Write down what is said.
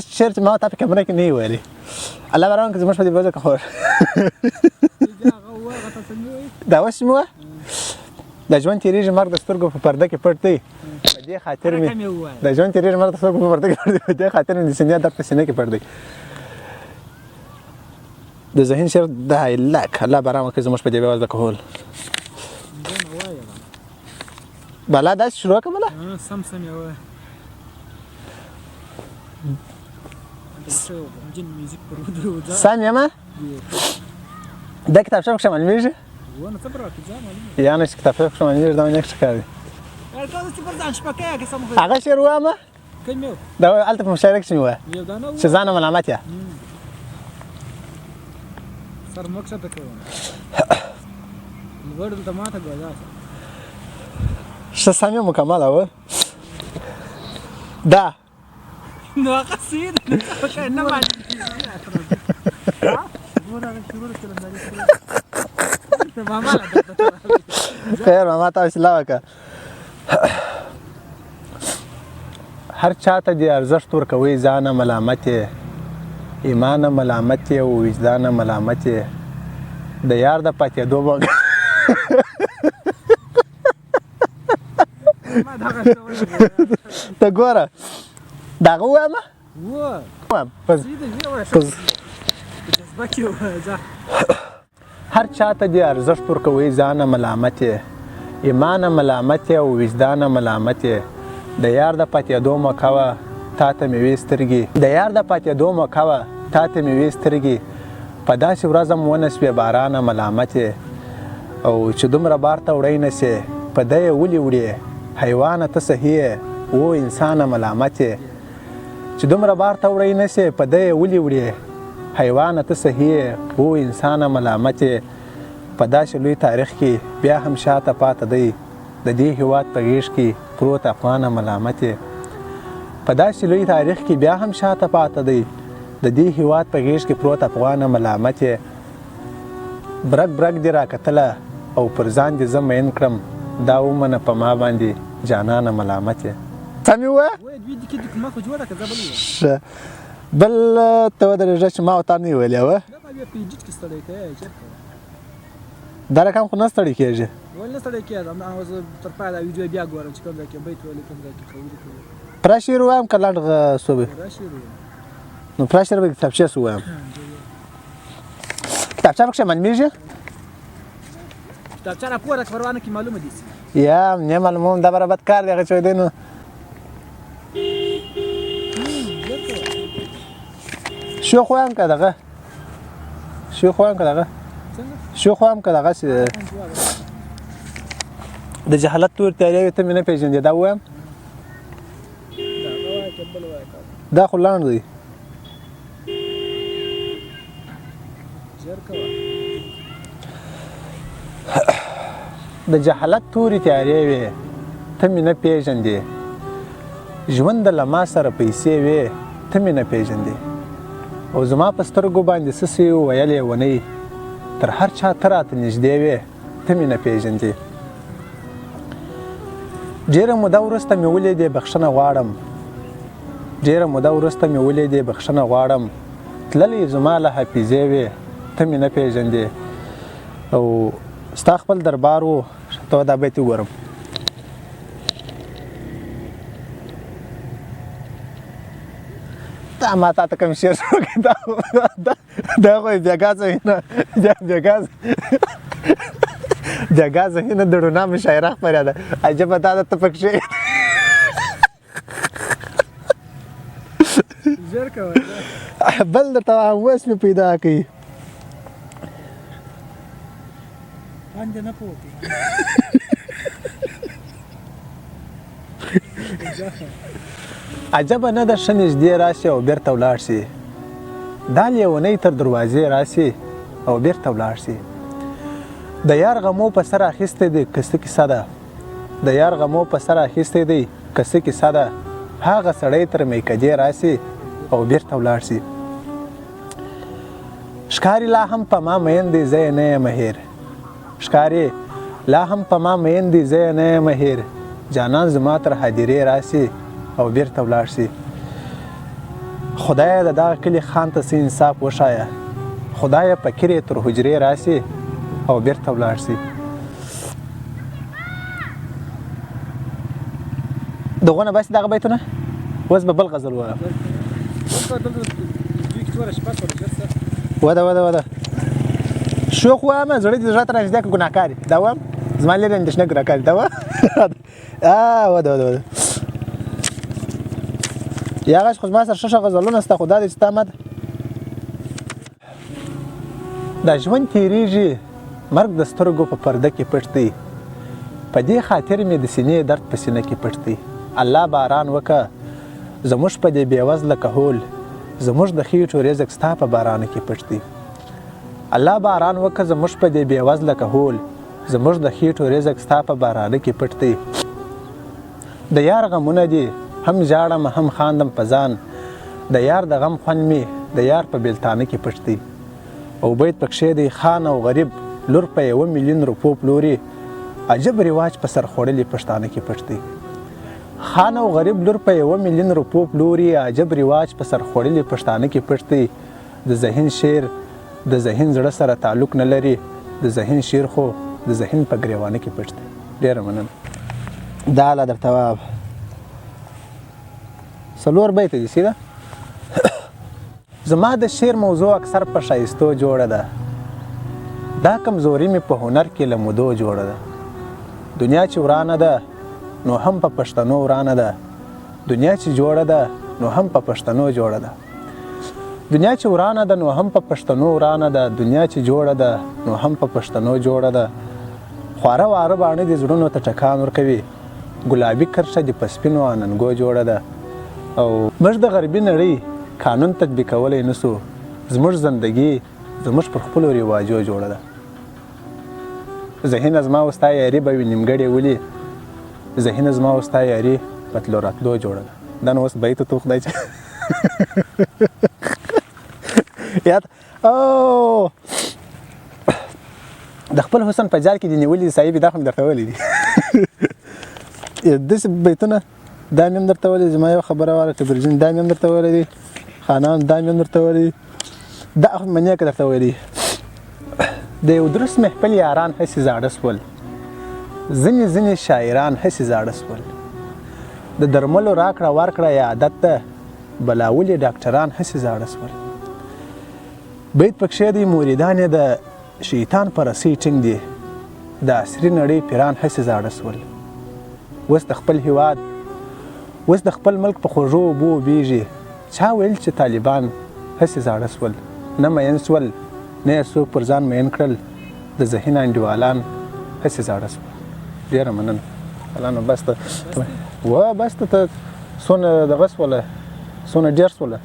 شعر چې ما تا په کمره کې نه ویلي. الله بران که زموږ په دې وځه که خور دا اوس مو د ژوند تېرېږي مرګ د سترګو په پرده کې پټ دی، په دې خاطر مې د ژوند تېرېږي مرګ د سترګو په پرده کې پټ دی، په دې خاطر مې د سینې درد په سینه کې پټ دی. د ذهن شعر د لک الله بران وکړي زموږ په دې وځه کول. بلا داسې شروع کړه بلا سم سم یې وایه. سم یم. دا کتابچه پکښې معلومېږي؟ یا نه چې کتابچه پکښې معلومېږي دا نه ښه کار دی. هغه شعر ووایم؟ دا هلته په مشاعره کښې مې ووایه چې ځانه ملامت یم. سر مه کښته کوه، لوړ دلته ماته ګوزار. ښه سم یې مکمله وه دا. نو هغه سي ده نه معنی. خیر ماما ته حوصله وکړه. هر چاته دې ارزښت ورکوي ځانه ملامت یې، ایمانه ملامت یې او وجدانه ملامت یې، د یار د پاتېدو به ته ګوره دغه ووایم. هر چاته دې ارزښت ورکوي ځانه ملامت یې، ایمانه ملامت یې او وجدانه ملامت یې، د یار د پاتېدو موقع وه تا ته مې وې سترګې، د یار د پاتېدو موقع وه تا ته مې وې سترګې، په داسې ورځ هم ونه سوې بارانه ملامت یې، او چې دومره بار ته وړی نه سې په ده یې ولې وړې، حیوانه ته صحیح یې او انسانه ملامت یې، چې دومره بار ته وړی نه سې په ده یې ولې وړې، حیوانه ته صحیح یې او انسانه ملامت یې، په داسې لوی تاریخ کې بیا هم شاته پاته دی، د دې هیواد په غېږ کې پروت افغانه ملامت یې، په داسې لوی تاریخ کې بیا هم شاته پاته دی، د دې هیواد په غېږ کې پروت افغانه ملامت یې، برګ برګ دې راکتله او پر ځان دې زه مین کړم، دا ومنه په ما باندې جانانه ملامت یې. څه مې ووایه؟ ښه بل ته ودرېږه چې ما او تا نه ویلې وه. دا رقم خو نه ستړي کېږي. ولې نه ستړی کېږم؟ زه تر پایه دا ویډیو بیا ګورم چې کوم ځای کې بیت ویلي، کوم ځای کې خبرې کوي. پوره شعر ووایم که لنډ څه وي؟ پوره شعر ووایم. نو پوره شعر به کتابچې څه ووایم. کتابچه پکښې معلومېږي؟ کتابچه راپورته کړه، پروانه کې معلومه دي. یا نه معلوموم، دا برابر کار دی هغه چې دی نو. شوخ وایم که دغه؟ شوخ وایم که دغه؟ شوخ وایم که دغه؟ د جهالت تور تیارې وې ته مې نه پېژندې، دا ووایم؟ دا خو لنډ دی. د جهالت تورې تیارې وې ته مې نه پېژندې، ژوند له ما سره پیسې وې ته مې نه پېژندې، او زما په سترګو باندې څه سوي ویل یې ونی، تر هر چا ته راته نږدې وې ته مې نه پېژندې. ډېره موده وروسته مې ولیدې بخښنه غواړم، ډېره موده وروسته مې ولیدې بخښنه غواړم، تللی زما له حافظې وې ته مې نه پېژندې، او ستا خپل دربار و ته دا بیت وګورم. دا ما تا ته کوم شعر وکړ؟ دا دا خو یې بېګا ذهنه بېګا بېګا ذهنه د رڼا مشاعره خپرېده. عجبه دا ده ته پکښې ژر کوه. بل درته وایم اوس مې پیدا کړئ. باندې نه پوهېږي. عجبه نه ده ښه نږدې راشي او بیرته ولاړ شي، دا لیونی تر دروازې راشي او بیرته ولاړ شي. د یار غمو په سر اخیستی دی که څه کیسه ده، د یار غمو په سر اخیستی دی که څه کیسه ده، هغه سړی تر میکدې راشي او بیرته ولاړ شي. ښکاري لا هم په ما مین دی زه یې نه یم هېر، ښکاري لا هم په ما مین دی زه یې نه یم هېر، جانان زما تر هدیرې راشي او بیرته ولاړ شي. خدایه د دغه کلي خان ته څه انصاف وښایه، خدایه فقیر یې تر حجرې راسي او بیرته ولاړ سي. دغونه بس دغه بیتونه، اوس به بل غزل ووایم. وده وده وده شوخ وایم، زړه دې زړه ته رانږدې که ګناهکار یې. دا وایم زما لرې اندېښنه ګناهکار یې. دا وایم وده وده وده یا غش خو زما سره ښه ښه غزلونه سته، خو دا دی چې تا ماته دا ژوند تېرېږي، مرګ د سترګو په پرده کې پټ دی، په دې خاطر مې د سینې درد په سینه کې پټ دی. الله باران وکه زموږ په دې بېوزله کهول، زموږ د خېټو رزق ستا په بارانو کې پټ دی. الله باران وکه زموږ په دې بېوزله کهول، زموږ د خېټو رزق ستا په بارانه کې پټ دی. د یار غمونه دي هم ژاړم هم خاندم په ځان، د یار د غم خوند مې د یار په بېلتانه کې پټ دی. او بیت پکښې دی خان او غریب لور په یوه میلیون روپو پلوري، عجب رواج په سرخوړلي پښتانه کې پټ دی. خان او غریب لور په یوه میلیون روپو پلوري، عجب رواج په سرخوړلي پښتانه کې پټ دی. د ذهین شعر د ذهین زړه سره تعلق نه لري، د ذهین شعر خو د ذهین په ګریوانه کې پټ دی. ډېره مننه. دا لا درته وایم څلور بیته دي سیده. زما د شعر موضوع اکثر په ښایستو جوړه ده، دا کمزوري مې په هنر کې له مودو جوړه ده. دنیا چې ورانه ده نو هم په پښتنو ورانه ده، دنیا چې جوړه ده نو هم په پښتنو جوړه ده. دنیا چې ورانه ده نو هم په پښتنو ورانه ده، دنیا چې جوړه ده نو هم په پښتنو جوړه ده. خواره واره باڼه دې زړونو ته ټکان ورکوي، ګلابي کرښه دې په سپینو اننګو جوړه ده. او موږ د غربي نړۍ قانون تطبیقولی نه سو، زموږ زندګي زموږ پر خپلو رواجو جوړه ده. ذهینه زما او ستا یاري به وي نیمګړې ولي، ذهینه زما او ستا یاري په تلو راتلو جوړه ده. دا نو اوس بیت ته خدای چې یاد او د خپل حسن په جال کې دې نیولي صاحب، دا خو مې درته ویلي دي. داسې بیتونه دا مې هم درته ویلي، زما یو خبره واره کبرجن دا مې هم درته ویلي دي، خانان دا مې هم درته ویلي دي، دا خو مې نیکه درته ویلي. د یو درست محفل یاران هسې زاړه سول، ځینې ځینې شاعران هسې زاړه سول. د درملو راکړه ورکړه یې عادت ده، بلاولي ډاکټران هسې زاړه سول. بیت پکښې دی مریدان یې د شیطان په رسۍ ټینګ دي، د عصري نړۍ پیران هسې زاړه سول. اوس د خپل هیواد اوس د خپل ملک په خوږو اوبو اوبېږي، چا ویل چې طالبان هسې زاړه سول. نه مین سول نه یې څوک پر ځان مین کړل، د ذهین انډیوالان هسې زاړه سول. ډېره مننه. الله نو بس ته و بس ته څونه دغه سوله، څونه ډېر سوله.